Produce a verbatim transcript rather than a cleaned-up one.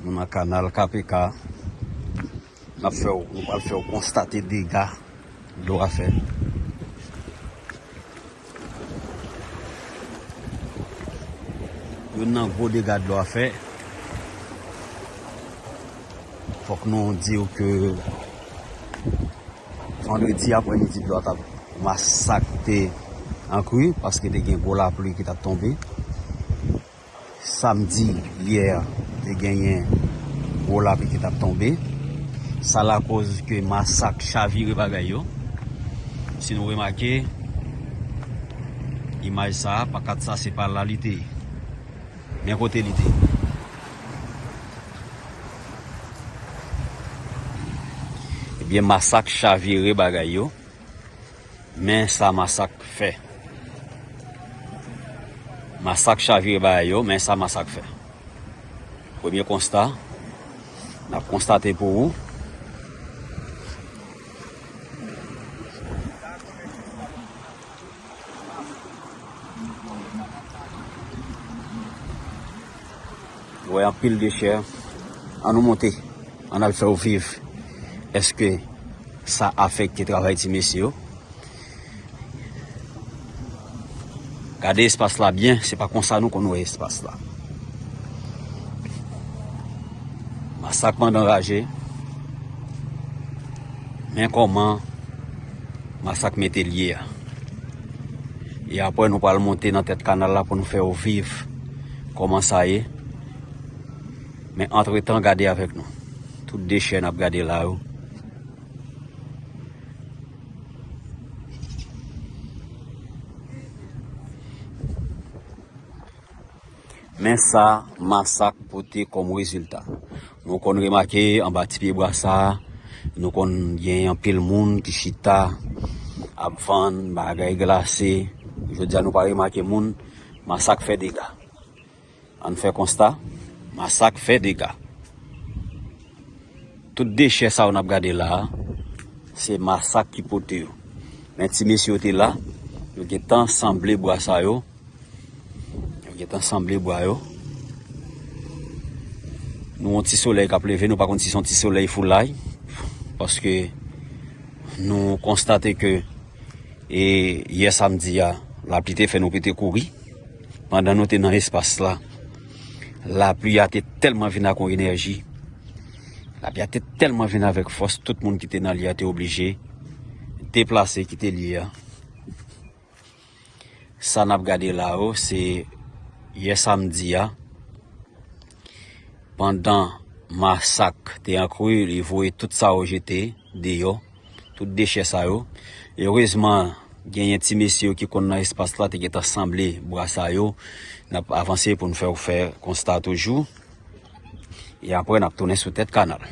Nou nan kanal K P K. N ap fè w, nou pral fè w konstate dega dlo a fè. Youn nan gwo dega dlo a fè. Fòk nou di w ke vandredi aprèmidi dlo a t ap masak te an kri paske te gen gwo lapli ki t ap tonbe. Samdi yè te genyen gwo lapli ki t ap tonbe. Sa lakoz ke masak chavire bagay yo. Si nou remake, imaj sa a, pankat sa se pa la li te ye. Men kote li te ye. Ebyen, masak chavire bagay yo. Men sa masak fè. Masak chavire bagay yo, men sa masak fè. Premye konsta, n ap konstate pou ou. Wè anpil dechè. Ann nou monte. Ann al fè w viv. Èske sa afekte travay ti mesye yo? Gade espas la byen, se pa konsa nou konn wè espas la. Masak pandan raje. Men kòman masak mete l ye a. E apre nou pral monte nan tèt kanal la pou nou fè w viv kòman sa ye. Men antretan, gade avèk nou. Tout dechè n ap gade la yo. Men sa masak pote kòm rezilta. Nou konn remake anba ti pye bwa sa a, nou konn gen anpil moun ki chita ap vann bagay glase. Jodi a nou pa remake moun, masak fè dega. Ann fè konsta, masak fè dega. Tout dechè sa yo n ap gade la a, se masak ki pote yo. Men ti mesye yo te la, yo gentan sanble bwa sa yo. Yo gentan sanble bwa yo. Nou yon ti solèy k ap leve, nou pa konn si se yon ti solèy foulay, paske nou konstate ke, e, yè samdi a, lapli te fè nou pete kouri. Pandan nou te nan espas la, lapli a te tèlman vin ak yon enèji, lapli a te tèlman vin avèk fòs, tout moun ki te nan lye a te oblije deplase, kite lye a. Sa n ap gade la yo, se yè samdi a. Pandan masak te an kri, li voye tout sa yo jete deyò, tout dechè sa yo. Erezman, genyen ti mesye yo ki konn nan espas la, te gentan sanble bwa sa yo. N ap avanse pou n fè w fè konsta toujou. E apre, n ap tounen sou tèt kanal.